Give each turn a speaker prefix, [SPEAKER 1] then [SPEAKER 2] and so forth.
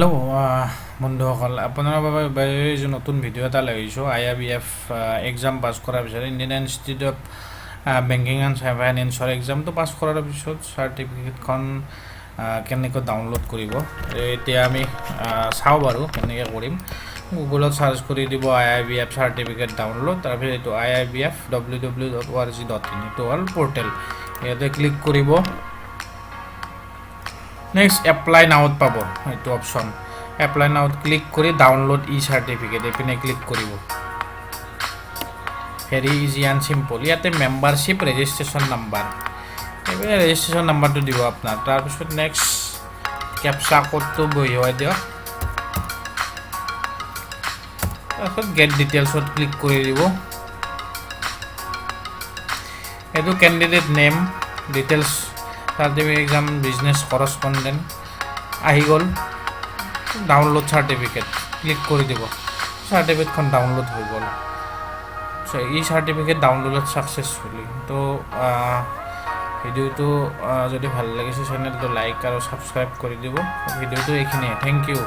[SPEAKER 1] Hello' বন্ধুসকল, আপোনাৰ বাবে যে নতুন ভিডিঅ' এটা লৈ আহিছোঁ। আইআইবিএফ এক্সাম পাছ কৰাৰ পিছত, Indian institute of banking and ফাইনেন্সৰ এক্সামটো পাছ কৰাৰ পিছত চাৰ্টিফিকেটখন কেনেকৈ ডাউনলোড কৰিব, এতিয়া আমি চাওঁ বাৰু কেনেকৈ কৰিম। গুগলত চাৰ্চ কৰি দিব আইআইবিএফ চাৰ্টিফিকেট ডাউনলোড। তাৰপিছত এইটো iibfww.org.in, এইটো হ'ল পৰ্টেল। ইয়াতে ক্লিক কৰিব। নেক্সট এপ্লাই নাওত পাব এইটো অপশ্যন। এপ্লাই নাওত ক্লিক কৰি ডাউনলোড ই চাৰ্টিফিকেট এইপিনে ক্লিক কৰিব। Very easy and simple. ইয়াতে মেম্বাৰশ্বিপ ৰেজিষ্ট্ৰেশ্যন নাম্বাৰ, এইপিনে ৰেজিষ্ট্ৰেশ্যন নাম্বাৰটো দিব আপোনাৰ। তাৰপিছত নেক্সট কেপচা ক'ডটো বহিয়াই দিয়ক। তাৰপিছত গেট ডিটেইলছত ক্লিক কৰি দিব। এইটো candidate name, details, certificate, exam, business correspondent আহি গ'ল। ডাউনলোড চাৰ্টিফিকেট ক্লিক কৰি দিব। চাৰ্টিফিকেটখন ডাউনলোড হৈ গ'ল। চ' ই চাৰ্টিফিকেট ডাউনলোডত ছাকচেছফুলি। তো ভিডিঅ'টো যদি ভাল লাগিছে, চেনেলটো লাইক আৰু ছাবস্ক্ৰাইব কৰি দিব। ভিডিঅ'টো এইখিনিয়ে। Thank U.